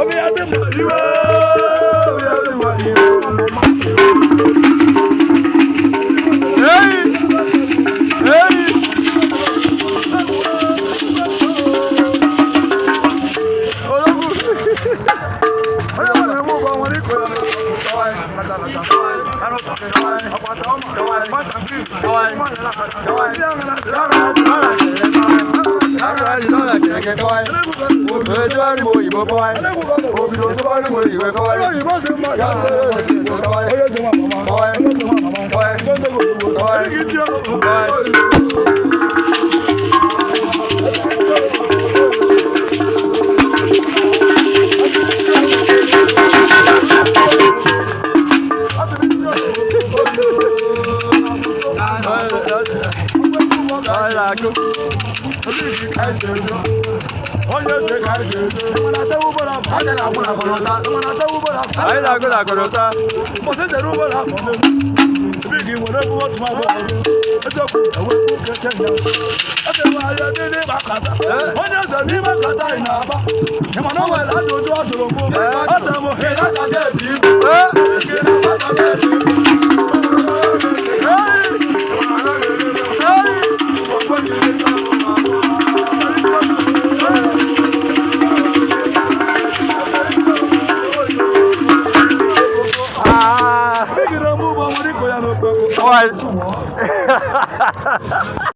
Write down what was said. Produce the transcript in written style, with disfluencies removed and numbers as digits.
Obi ya dị mma iwe, obi ya dị mma iwe. Hey! Hey! Odogwu! Onye nwere eme ụgbọ nwere iko ya. Anyị na-agụ na akọrọta. Onye eze n'ime nkata anyị na-aba, ịma na o nwere ajụjụ ọ jụrụ mụ. Ọ sị m, "Ị na-akazi ebi ibu?" Bigiri m ụgbọ nwere iko ya n'okpoko.